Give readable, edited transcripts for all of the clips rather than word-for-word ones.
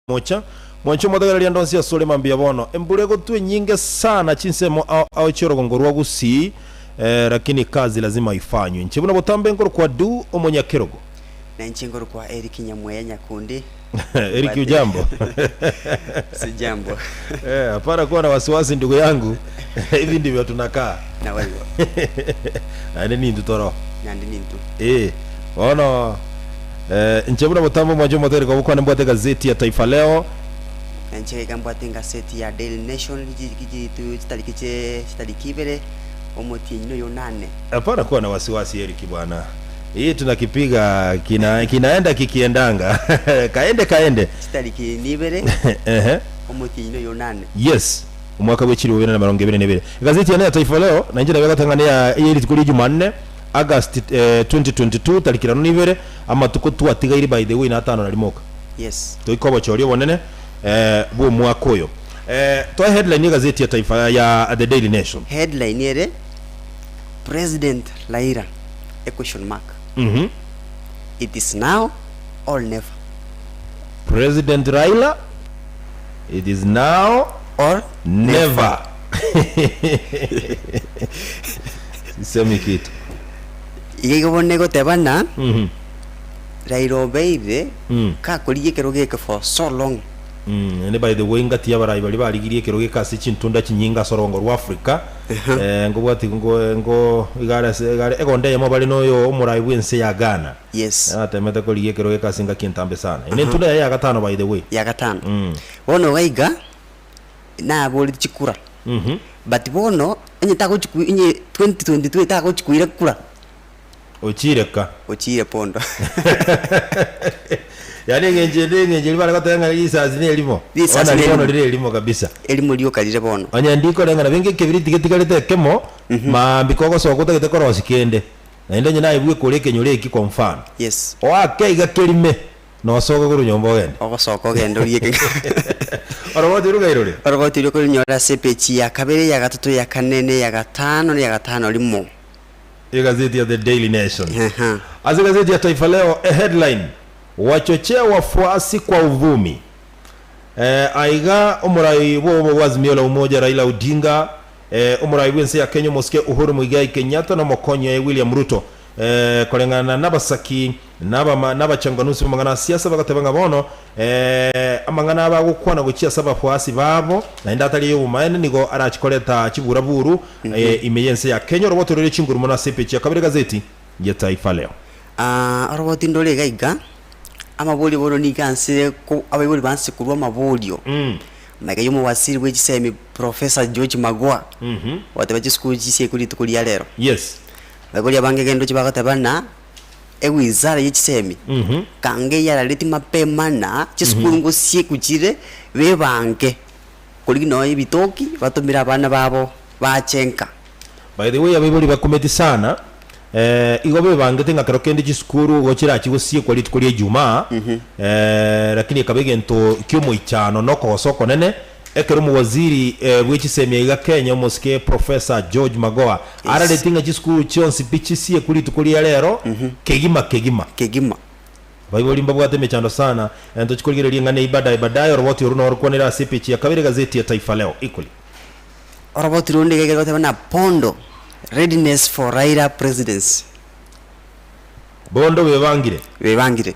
Mocha, mwanche omotegereria ande onsi asore mambia bono. Embura egotwa enyinge sana chinsemo ao ao chi'orogongo rwa Gusii eh, lakini kazi lazima ifanywe. Inche buna botambe nkorokwa Du omonyakerogo. Na inche nkorokwa Eric Nyamweya Nyakundi. Eric ujambo? Sijambo. Eh, hapana kuwa na wasiwasi ndugu yangu. Hivi ndivyo tunakaa. Naboigo. Naende nintwe toro. Naende nintwe. Eh, bono Eh, inche buna botambe omwanche omotereka ogokwana mbwate egazeti ya Taifa Leo. Na inche iga mbwate engaseti ya Daily Nation chitariki chitariki ibere omotienyi noyo onane. Hapana kuwa na wasiwasi Eric bwana. Hii tunakipiga kina kinaenda kikiendanga. Kaende kaende. Chitariki nibere Ehe. omotienyi noyo onane. Yes. Omwaka bwe chilifu bibere na emerongo ebere na ebere. Egazeti yane ya Taifa Leo na inche nabo egotang'ana ya ye rituko ria Jumanne August 2022 tariki irano na ibere, amatuko twatigaire by the way na atano na rimo oka. Yes. Toike obochori obonene bw'omwaka oyo. Toe headline y'egazeti ya Taifa ya The Daily Nation. Headline ere President Raila a question mark. It is now or never. President Raila it is now Or never. Sisemi kitu. Iga igo bono egoteba ng'a Raila obeire kakorigia ekerogo eke for so long. Naende by the way ngati y'abarai baria barigirie ekerogo eke ase chintunda chinyinge ase orogongo rwa Africa, nkobwati ngo ngo iga are ase iga are egonda eyemo bare na oyo omorai bw'ense ya Ghana. Yes. Atemete korigia ekerogo eke ase engaki entambe sana. Eye nentunda yaye ya gatano by the way. Ya gatano. Bono iga iga, naboreti chikura. But bono onye tagochi kwi onye 2022 tagochi koira kura. Ochiire ka. Ochiire pondo. Yaani eng'encho ende eng'encho eria bare goteba ng'a risasi ne erimo. Risasi Bono ne bono erimo. rire erimo kabisa. Erimo rioka rire bono. Onye ndikoreng'ana benge ekebiriti getigarete ekemo, maambia kogosoka otagete korosia kende, naende onye naye bwekore ekenyoro eki kwa mfano, Yes. oake iga kerime. Nosoke korwa nyomba ogende. Ogosoka ogende orie Oroboti oria ogairore. Oroboti oria okorinyora ase epeji ya kabere, eya gatato, eya kane, na eya gatano, na eya gatano rimo. Egazeti ya The Daily Nation. Ehe. Ase egazeti ya Taifa Leo, a headline, Wachochea wafuasi kwa uvumi. Eh, aiga omorai bw'obomo bwa Azimio la Umoja Raila Odinga, eh, omorai bw'ense ya Kenya omosike Uhuru Muigai Kenyatta na omokonyi oye William Ruto Eh, koreng'ana nabasaki na nabachanganusi b'amang'ana a siasa bagateba ng'a bono eh, amang'ana aba agokwana gochia ase abafuasi babo, naende atari ay'obomaene, nigo arache koreta chiburaburu eh, ime y'ense ya Kenya. Oroboti rore chinguru mono ase epeji ya kabere egazeti ya Taifa Leo. Ah, oroboti ndore iga iga, amaborio bono nigo anse ko abaibori banse korwa amaborio. Magega y'omowaziri bwe chisemi Professor George Magoha, ogoteba chisukuru chisiekwe rituko ria rero. Yes. Abaibori abange egento chibagoteba ng'a ewizara ye chisemi kanga eyarareti mapema na chisukuru ngosiekwa chire bebange korigia nonya ebitoki batomere abana babo bache nka. By the way abaibori bakumeti sana igo bebangete ng'a kero kende chisukuru igo chirachi gosiekwa rituko ria Ijumaa lakini ekaba egento kiomoichano na okogosa okonene Ekero omowaziri bwe chisemi aiga Kenya omosike Professor George Magoha arareti ng'a chisukuru chionsi pi chisiekwe rituko ria rero kegima kegima. Kegima. Abaibori mbabwate emechando sana ntochi korigereria eng'ana eyio badaye badaye oroboti oru norokwanere ase epeji ya kabere egazeti ya Taifa Leo equally. Oroboti runde iga egoteba na Bondo readiness for Raila presidency. Bondo bebangire. Bebangire.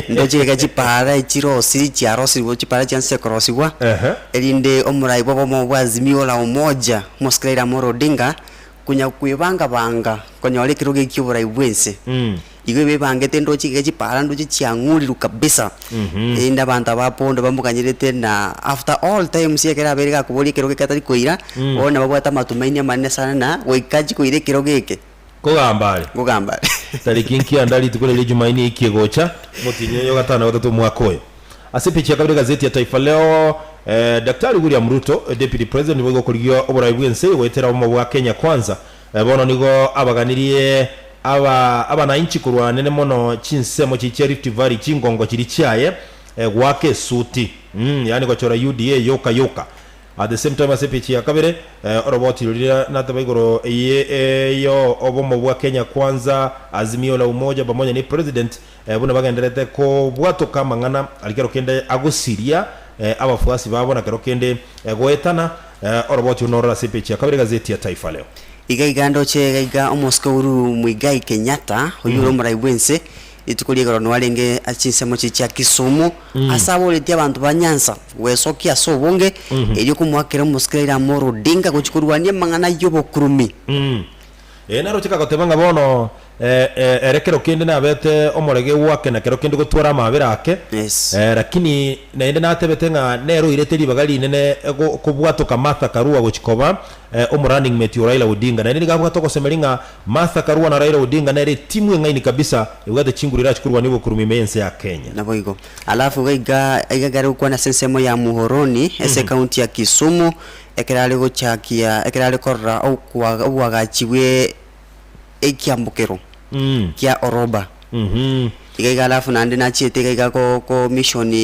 Ndoche iga chipaara echirosiri chiarosirigwe chipaara chianse korosigwa, Ehe. erinde omorai bw'obomo bwa Azimio la Umoja, Omosike Raila Amolo Odinga, konya kwebanga banga konyora ekerogo eki ki'oborai bw'ense. Igo ebebangete ndoche iga chipaara ndoche chiang'urirwe kabisa, erinde abanto aba bondo bamoganyerete na after all times ekero abeire gakoboria ekerogo eke atari koira, bono nababwate amatumaini amanene sana na goika achie koira ekerogo eke. Kogamba are. Nkogamba are. Tariki nkianda rituko riria Jumaine eiki egocha, omotienyi oyo ogatano na gatato omwaka oyo. Ase epicha ya kabere egazeti ya Taifa Leo, Daktari William Ruto, Deputy President boigo okorigia oborai bw'ense goetera obomo bwa Kenya Kwanza, bono nigo abaganirie aba abanainchi korwa nene mono chinsemo chiria chia Rift Valley chingongo chiria chiaye goaka esuti, yaani gochora UDA yoka yoka. At the same time ase epeji ya kabere oroboti roria nateba igoro eye yo obomo bwa Kenya Kwanza, Azimio la Umoja pamoja ne President buna bagendererete kobwatoka amang'ana aria kero kende agosiria abafuasi babo na kero kende goetana oroboti oro nororo ase epeji ya kabere egazeti ya Taifa Leo. Iga iga ndoche iga iga omosike Uhuru Muigai Kenyatta oyio ore omorai bwense Rituko ri'igoro nwarenge ase chinsemo chiria chia Kisumu, ase aboretie abanto ba Nyanza gwesokia ase obonge, erio komoakera omosike Raila Amolo Odinga gochia korwania amang'ana y'obokurumi. Ee, naroche kagoteba ng'a bono ere kero kende nabete omorege gwake na kero kende gotwara amabera ake, Yes. lakini naende natebete ng'a nere oirete ribaga rinene kobwatoka Martha Karua gochia koba Omorunning mate o Raila Odinga naende nigo abwate ogosemeria ng'a Martha Karua na Raila Odinga nere etimu eng'aini kabisa ebwate chinguru erache korwania obokurumi ime y'ense ya Kenya. Naboigo. Alafu iga iga iga are gokwana ase ensemo ya Muhoroni ase ecounty ya Kisumu ekero are gochakia ekero are korora okwa oboagachi bwe ekiambokero kia Oroba. Iga iga alafu naende nachiete iga iga ko commission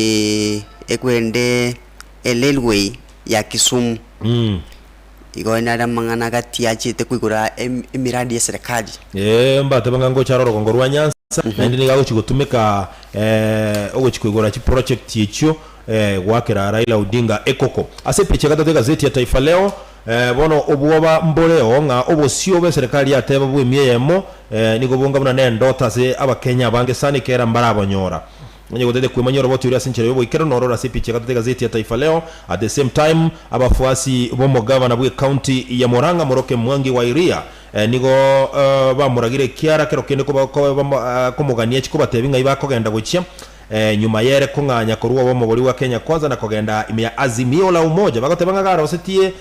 ekwende erailway ya Kisumu. Igo nare amang'ana gati achete koigora emiradi y'eserekari. Ee, mbatebe ng'a ngocha are orogongo rwa Nyanza, naende nigo agochia gotumeka ogochia koigora chiproject echio goakera Raila Odinga ekoko. Ase epicha ya gatato egazeti ya Taifa Leo, bono obwoba mboreo ng'a obosio bw'eserekari yateba bw'emia eyemo nigo bonga buna nendoto ase abakenya abange sana ekiagera mbarabonyora. Onye gotete kwemanyia oroboti oria ase enchera y'oboikeranu norore ase epicha ya gatato egazeti ya Taifa Leo. At the same time, abafuasi b'omogavana bw'ecounty ya Murang'a Moroke Mwangi wa Iria nigo bamoragire ekiara kero kende komogania chikobatebia ng'ai bakogenda gochia nyuma yere kong'anya korwa obomobori bwa Kenya Kwanza na kogenda ime ya Azimio la Umoja bagoteba ng'a garosetie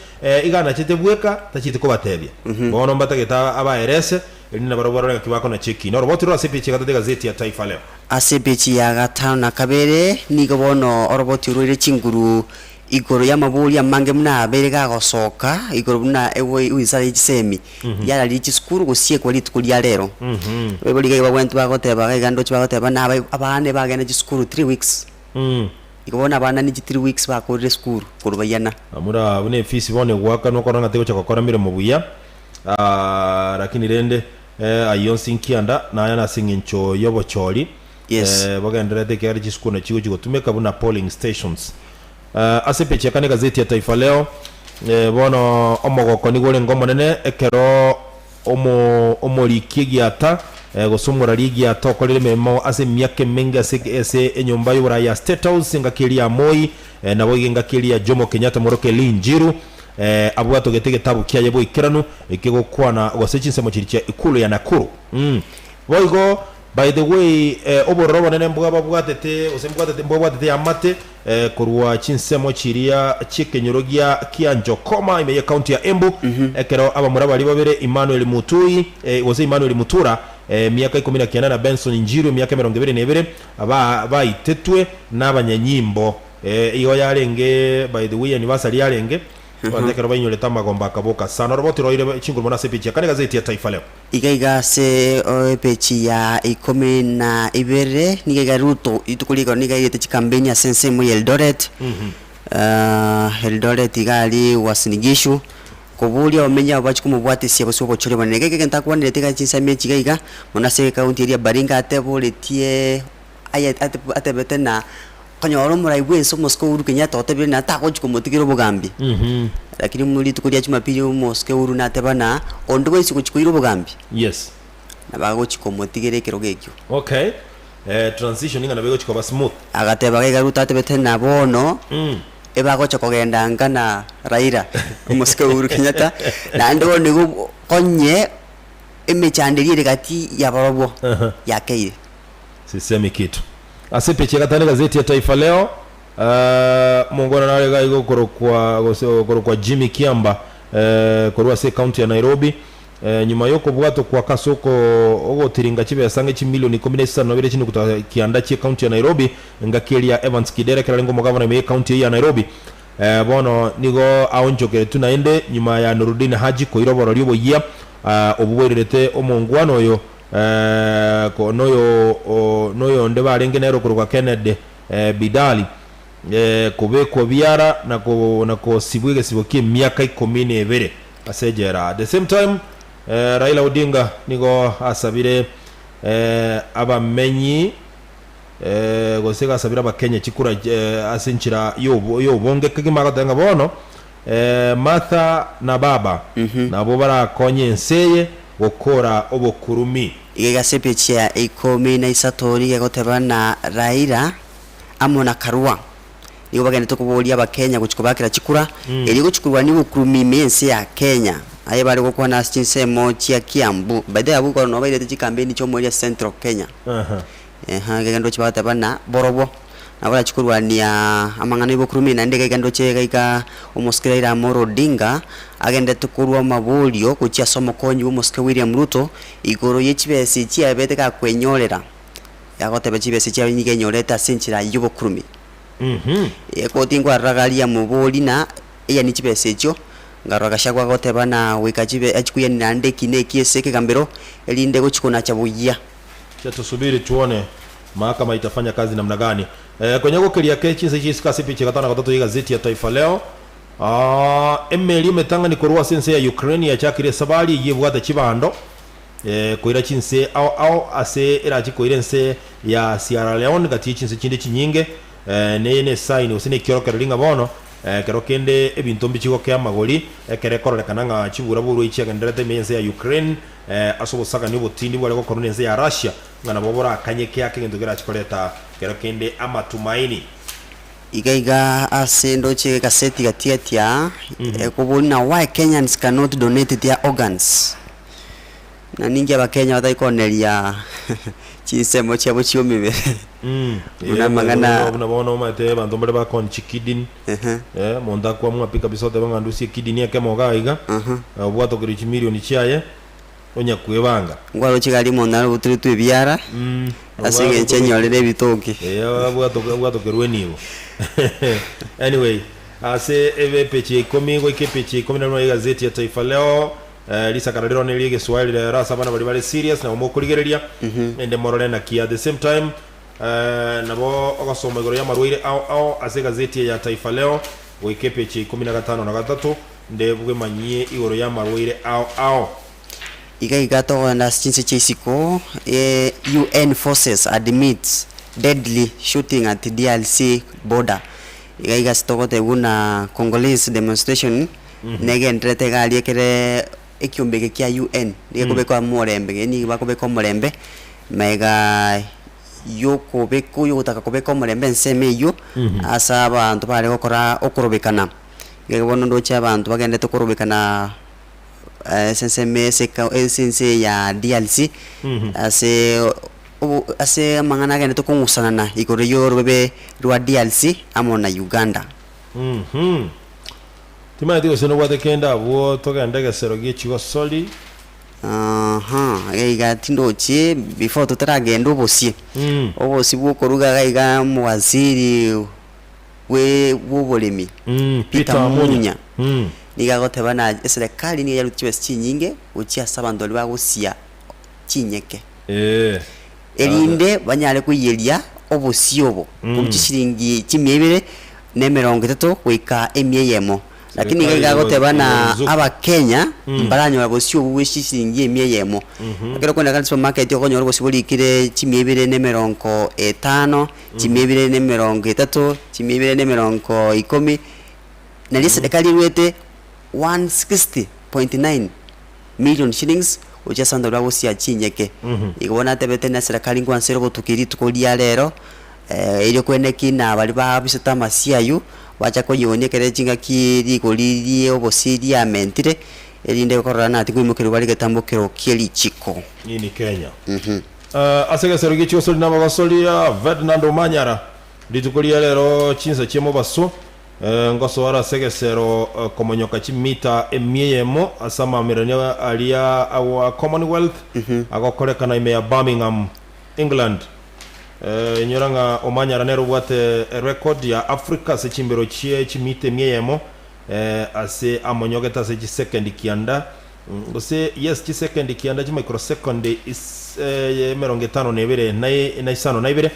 iga anachete bweka tachieti kobatebia. Bono mbatagete abaerese Erinde nabarabwo barore ng'aki bakonacha ekiina. Oroboti rore ase epeji ya gatato y'egazeti ya Taifa Leo. Ase epeji ya gatano na kabere nigo bono oroboti roire chinguru igoro y'amabori amange buna abeire gagosoka igoro buna ewizara ye chisemi yararirie chisukuru gosiekwa rituko ria rero. Abaibori iga bagwenerete bagoteba iga ndoche bagoteba buna abana ebagenda chisukuru three weeks. Igo bono abana ne chi three weeks bakorire esukuru korwa baiyana. Buna buna efisi bono egoakanwa korora ng'a tegocha gokora miremo buya. Lakini rende ayio onsi nkianda naya nase eng'encho y'obochori Yes. bogendererete ekiagera chisukuru nachio chigochi gotumeka buna polling stations. Ase epeji ya kane egazeti ya Taifa Leo bono omogoko nigo orenge omonene ekero omo omoriki egiata gose omorari egiata okorire emeremo ase emiaka emenge ase ase enyomba y'oboraai ya State House engaki eria ya Moi naboigo engaki eria ya Jomo Kenyatta moroke Lee Njiru Abwatogete egetabu kiaye boikeranu ekegokwana gose chinsemo chiria chia Ikulu ya Nakuru. Boigo by the way obororo obonene mbwababwatete gose mbwatete mbwabwatete eamate korwa chinsemo chiria chi'ekenyoro gia Kianjokoma ime ye county ya Embu ekero abamura baria babere Emmanuel Mutui gose Emmanuel Mutura emiaka ikomi na kianda na Benson Njiru emiaka emerongo ebere na ebere baitetwe nabanyanyimbo. Igo yarenge by the way anniversary yarenge abanto ekero bainyorete amagomba akaboka sana oroboti roire chinguru mono ase epeji ya kane egazeti ya Taifa Leo. Iga iga ase epeji ya ikomi na ibere nigo iga Ruto rituko rigoro nigo airete chikampeni ase ensemo ya Eldoret Eldoret iga aria Uasin Gishu koboria abamenyi abo bachie komobwatesia gose obochori obonene. Iga iga egento akwanerete iga chinsemo echi iga iga mono ase ekaunti eria ya Baringo ateboretie Aye atebete na konyora omorai bw'ense omosike Uhuru Kenyatta otebire na tagochi komotigera obogambi. Lakini mu rituko ria Jumapili omosike Uhuru nateba na onde bwensi ogochi koira obogambi Yes. nabo agochi komotigera ekerogo ekio. Okay. Transition ng'a nabo egochi koba smooth. Agateba iga Ruto atebete na bono ebagocha kogenda nka na Raila omosike Uhuru Kenyatta naende bono nigo konye emechando eria ere gati yabarobwo yakeire. Sisemi kitu. Ase epeji ya gatano egazeti ya Taifa Leo, omongwana nare iga iga okorokwa gose okorokwa Jimmy Kiamba korwa ase ecounty ya Nairobi nyuma yokobwatwa kwake ase oko ogotiringa chibesa ang'e chimilioni ikomi na isano na ibere chinuguta kianda chie county ya Nairobi engaki eria Evans Kidero ekero arenge omogavana ime ye county eyio ya Nairobi. Bono nigo aonchokeretwe naende nyuma ya Nurudin Haji koira oborori oboyia obwo bwairerete omongwana oyo Noyo noyonde barenge nere okorokwa Kennedy Bidali. Eh, kobekwa biara na ko na kosibwa egesibo ki'emiaka ikomi na ebere ase ejela. At the same time, eh, Raila Odinga nigo asabire eh, abamenyi eh, gose iga asabire abakenya chikura eh, ase enchera y'obo y'obonge kegima agoteba ng'a bono eh, Martha na baba nabwo barakonye ense eye gokora obokurumi. Iga egasepi chia ikomi na isato nigo egoteba na Raila amo na Karua nigo bagenderete koboria abakenya gochia kobakera chikura erio gochia korwania obokurumi ime y'ense ya Kenya. Aye bare gokwana ase chinsemo chia Kiambu. By the way abwo igoro nabo bairete chikampeni chi'omoerio ase Central Kenya. Eeh iga ndoche bagoteba buna borobwo nabo barachie korwania amang'ana y'obokurumi naende iga iga ndoche iga iga omosike Raila Amolo Odinga agenderete korwa amaborio gochia ase omokonyi bw'omosike William Ruto igoro ye chibesa echi abete gakwenyorera. Agoteba chibesa chiaye nigo enyorete ase enchera y'obokurumi. Ekoti nkwarora garia mobori na eyani chibesa echio, nkarora Gachagua agoteba na goika chibe achikuyani naende eki na eki ase ekegambero, erinde gochi konacha buya. Acha tusubiri tuone mahakama itafanya kazi namna gani. Eh, konya gokeria ke chinsa chisika ase epicha gatano na gatato y'egazeti ya Taifa Leo. Ah, emeli emetang'ani korwa ase ense ya Ukraine yachakire esabari eyio ebwate chibando. Koira chinse ao ao ase erache koira ense ya Sierra Leone gati ye chinse chinde chinyinge. Neye nesaini gose nekiorokererio ng'a bono ekero kende ebinto mbichi gokea amagori ekero ekororekana ng'a chibura borwei chiagendererete ime y'ense ya Ukraine ase obosagani obotindi bware gokorwa nense ya Russia ng'a nabo borakanyeke ake egento kerache koreta kero kende amatumaini. Iga iga ase ndoche egaseti gatigatia aa ekobori na why Kenyans cannot donate their organs. Na ninki Abakenya batari koneria chinsemo chiabo chi'omibere buna amang'ana. Buna bono omanyete abanto mbare bakon chikidney, omonto akwamua pi kabisa otebe ng'a ndusie ekidney ekemo iga iga, obwatokerwe chimilioni chiaye, onya kwebanga. Nkwaroche iga aria omonto arobutoretwe ebiara ase eng'encho enyorere ebitoki. Obwatokerwe enibo. Anyway, ase epeji ya ikomi goika epeji ya ikomi na rimo ya egazeti ya Taifa Leo, Risakara riro neri egeswahili rero ase abana baria bare serious nabo mokorigereria ende morore naki at the same time nabo ogosoma igoro y'amarwaire ao ao ase egazeti eye ya Taifa Leo goika epeji ya ikomi na gatano na gatato nde bwemanyie igoro y'amarwaire ao ao. Iga iga togenda ase chinse chia isiko, UN forces admits deadly shooting at DRC border. Iga iga ase togoteba buna Congolese demonstration Negendererete iga aria ekere ekiombe eke kia UN nigo ekobekwa omorembe, gee nigo bakobeka omorembe magega yokobeka oyogotaka kobeka omorembe ensemo eywo ase abanto bare gokora okorobekana. Iga bono ndoche abanto bagenderete korobekana ase ensemo ase eka ase ense eye ya DRC ase obo ase amang'ana agenderete kong'usanana igoro ya orobebe rwa DRC amo na Uganda. Timanyeti gose nobwate kende abwo togende egesero gie chigosori. Aha, iga iga tindochi before totaragenda obosie, obosie bwokoruga iga iga omowaziri bwe bwoboremi Peter Munya, nigo agoteba na eserekari nigo yarutie chibesa chinyinge gochia ase abanto baria bagosia chinyeke. Erinde banyare koiyeria obosie obo korwa chishilingi chimia ibere na emerongo etato goika emia eyemo. Lakini iga iga agoteba na Abakenya mbaranyora bosie obwo bwe chishilingi emia eyemo. Ekero okoenda kare supermarket okonyora obosie borikire chimia ibere na emerongo etano, chimia ibere na emerongo etato, chimia ibere na emerongo ikomi, nario eserekari erwete 160.9 million shillings gochia ase abanto baria bagosia chinyeke. Igo bono atebete na eserekari nkwansere obotuki rituko ria rero, erio kweneki na baria babisete amasio aywo, bacha koyionia ekere chingaki rigori rie obosie riamentire, erinde korora nati nkoimokerwa bare egetambo kero kie richiko. Hii ni Kenya. Ase egesero gie chigosori na abagosoria, Ferdinand Omanyara, rituko ria rero chinsa chia mobaso, Ngosoare ase egesero komonyoka chimita emia eyemo ase amaamererania aria agwa Commonwealth agokorekana ime ya Birmingham, England. Inyora ng'a Omanyara nere obwate erecord ya Africa ase chimbero chie chimita emia eyemo ase amonyogete ase chisekendi kianda gose yes chisekendi kianda chimicrosecondi emerongo etano na ebere na isano na ibere.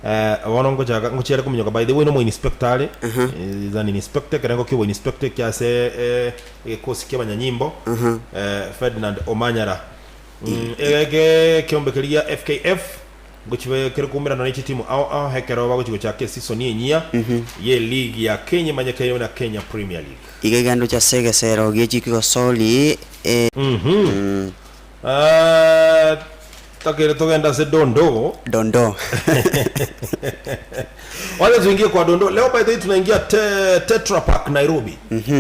Eh, bono ngochaka ngochiare kominyoka by the way nomo inspector are eh, is an inspector ekerengo kia oboinspector ekia ase eh, egekosi kia abanyanyimbo eh, Ferdinand Omanyala Mm, egeke ekeombe keria gia FKF ngochibe kere koumerana ne chitimu ao ao ekero bagochi gochaka esisoni enyia ye league ya Kenya emanyekaine buna Kenya Premier League. Iga egento chia ase egesero gie chikigosori e. Mhm. Ah, takere togenda ase dondoo. Dondoo. Wacha tuingie kwa dondoo. Leo by the way tunaingia te, Tetra Pak Nairobi.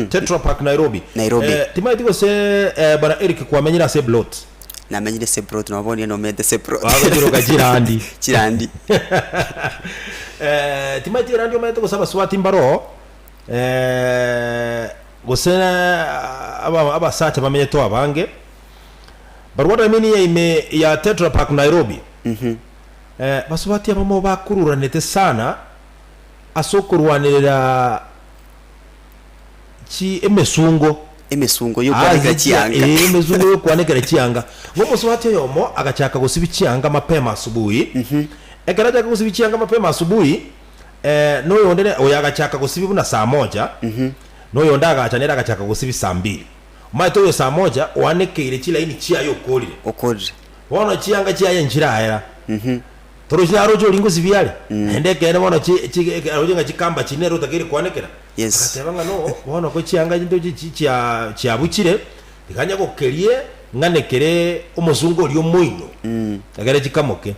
Tetra Pak Nairobi. Nairobi. Eh, timaeti gose eh, bwana Eric kwamenyire ase blot. Namenyire ase plot nabo bono nomete ase plot. Bagochiroka chirandi. Chirandi. Eh, timaeti erandi omanyete gose abaswati mbaro eh, gose aba, abasacha bamenyete abange. But what I mean here ime ya Tetra Pak Nairobi. Eh, basubati abamo bakururanete sana ase okorwanerera chi emesungo. Emesungo y'okwanekera Ase chia- chianga. eh, emesungo y'okwanekera chianga. Igo omosubati oyomo agachaka gosibia chianga mapema asubuhi. Ekero achaka gosibia chianga mapema asubuhi, eh, noyonde ne- oyo agachaka gosibia buna saa moja, noyonde agacha nere agachaka gosibia saa mbili. Omanyete oyo saa moja oanekeire chilaini chiaye okorire. Okorire. Bono chianga chiaye nchiraera. Torochi naroche oria ngosibia are, naende ekeene bono chi chi aroche ng'a chikamba chiria nere otakeire koanekera. Yes. Agateba ng'a no, bono ko chianga chinto chi chi chia chiabuchire, tiga nyagokerie ng'anekere omosungo oria omoino, egere chikamoke.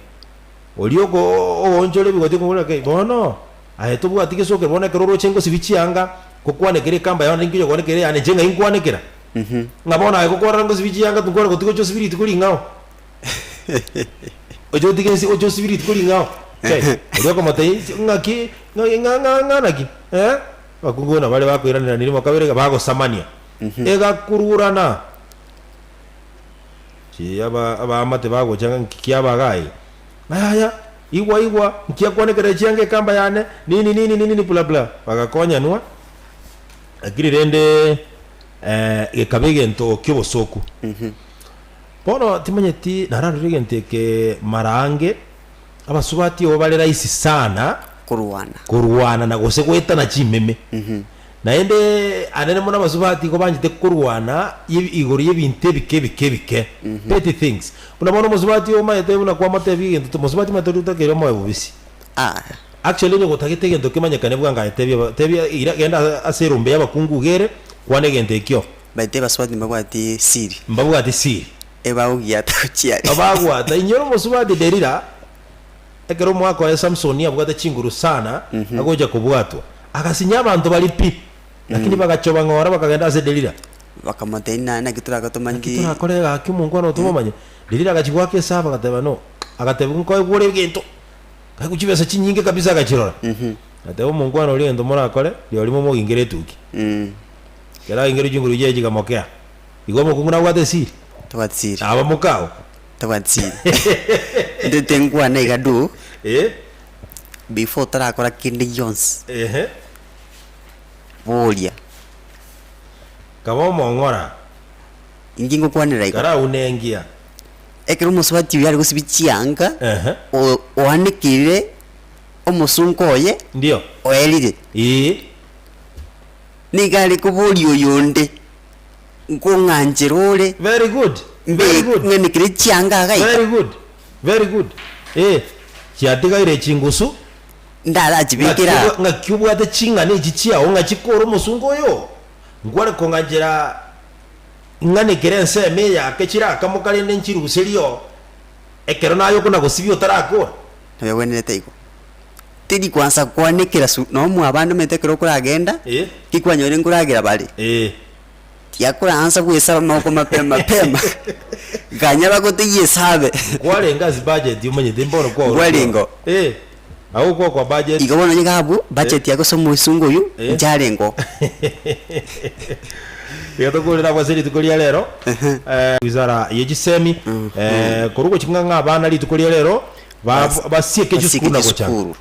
Oria oko ogoonchora ebigoti okoboria kei, bono aye tobwati gesoke bono ekero oroche ngosibia chianga, Gokwanekera ekamba yao ninki oyokwanekera eyane inche ng'ai nkwanekera? Ng'a bono aye gokwarora ngosibia chianga tinkwana gotiga oche osibie rituko ring'ao. Oche otige nsi oche osibie rituko ring'ao. Chai, oria okomotebia inche ng'aki ng'a ng'a ng'a ng'a naki eh? Abakungu buna baria bakoiranerania rimo kabere iga bagosamania. Egakururana. Chi aba abaamate bagocha ng'a nki kiaba iga aye. Yaya, igwa igwa, nki akwanekera chianga ekamba yane, nini nini nini bla bla. Bagakonyanwa, lakini rende gekaba egento ki'obosoku. Bono timanyeti nararore egento eke mara ange, abasubati obo bare rahisi sana Korwana. korwana na gose goetana chimeme. Naende anene mono abasubati igo banchete korwana ye igoro y'ebinto ebike ebike ebike, petty things. Buna bono omosubati omanyete buna kwamotebia egento to mosubati omanyete oria otakeire omoe bobisi. Ah. Actually onye gotagete egento kemanyekane bwango aye tebia aba tebia ira genda ase erombe y'abakungu iga ere, kwana egento ekio. Baete abasubati mbabwati siri. Mbabwati siri. Ebagogiata gochia are. Abagwata, inyora omosubati Delila, Ekero omwaka oye Samsoni abwate chinguru sana, agocha kobwatwa, agasinya abanto baria pi, lakini bagachoba ng'ora bakagenda ase Delila. Bakamotebia, Inaa naki toragotomanye Naki torakore gaki omonkwana oyo tomomanye? Delila agachia goaka esabu agateba no, agateba nkoegwa ore egento, kaegwa chibesa chinyinge kabisa agachirora. Agateba omonkwana oria egento morakore, rirorio momogingere etuki. Ekero agingerwe chinguru chiaye chikamokea. Igo omokungu nabwate esiri? Tabwati siri. Naba mokao. Tabwati siri. Ndete nkwane iga du, Eh. before otarakora kende gionsi, Ehe. boria. Kaba omong'ora. Inki ngokwanera igo? Karaunengia. Ekero omosubati oyio are gosibia chianga, Ehe. o- oanekire omosunko oye, Ndio. oerire. Ee. Nigo are koboria oyonde. Nkong'anchera ore. Very good. Mbe Very good. ng'anekere chianga iga iga. Very good. Very good. Eh, chiatigaire chingusu. Ndarachibekere aa. Ng'aki obwate ching'ana echi chiao ng'a chikore omosungo oyo? Nkware kong'anchera ng'anekere ensemo eyake chirakamoka rende nchiruserie oo ekero naye okona gosibia otarakora. Nabegwenerete igo. Teri kwansa kwanekera su nonye mwabande omanyete ekero okoragenda, Eh. ki kwanyore nkoragera bare. Eh. Tiakoransa gwesaba amaboko mapema mapema, ganya bagotegie esabe. Nkwarenge ase budget omanyete mbono kwa Nkwarengeo. Eh. Agwo kwa kwa budget. Igo bono onye iga abwo, budget ya gose omosungu oyio, Eh. ncharengeo. Iga tokorera abwo ase rituko ria rero. Eh, wizara ye chisemi eh, korwa gochia ng'a ng'a abana rituko ria rero ba Bas- basieke basieke chisukuru na gocha. chisukuru.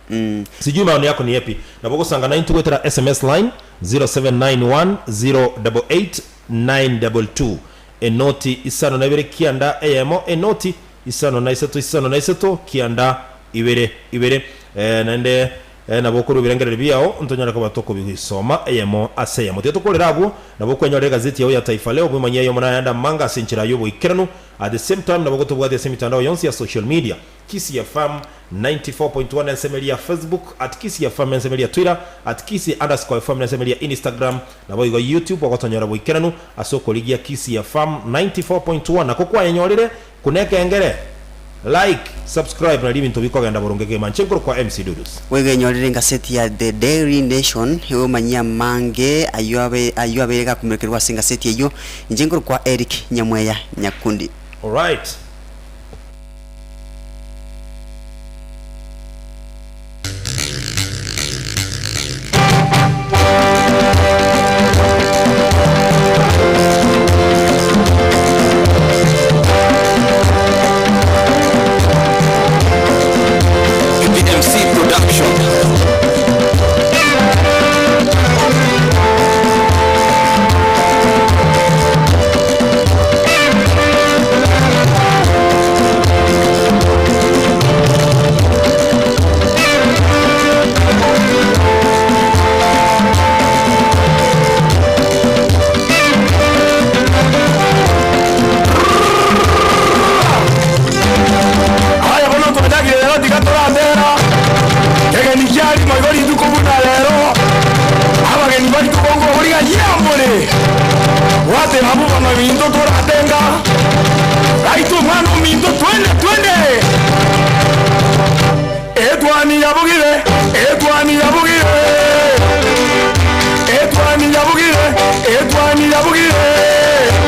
Mm. Sijui maoni yako ni yepi. Nabo ogosanga naintwe goetera SMS line 0791 088 922 enoti isano na ibere kianda eyemo enoti isano na isato isano na isato kianda. ibere ibere. Naende nabo okorua ebirengererio biao ntonyare koba tokobisoma eyemo ase eyemo. Tiga tokorere abwo, nabo okwenyora egazeti yao ya Taifa Leo bwemanyie aye omone ayande amanga ase enchera y'oboikeranu. At the same time nabo gotobwatia ase emitandao yonsi ya social media, Kisii FM 94.1 ensemo eria ya Facebook, at Kisii FM ensemo eria ya Twitter, at Kisii underscore FM ensemo eria ya Instagram, naboigo YouTube ogotonyora boikeranu ase okorigia Kisii FM 94.1. Nako kwayenyorire Kuna ekengere, like, subscribe nario ebinto bikogenda boronge kegima. Inche nkorokwa MC Dudus. Bwegenyorere engaseti ya The Daily Nation egomanyia amange ayio abe ayio abeire gakomerekerwa ase engaseti eyio. Inche nkorokwa Eric Nyamweya Nyakundi. Alright. PPMC Production. Aya bono nkomenyagia rero tiga torandera kegeni kia rimo igo rituko buna rero abageni baito bonkoboriga yambore gwateba bono ebinto toratenga Gaitwe omwana ominto twende twende Etwani yabugire Etwani yabugire.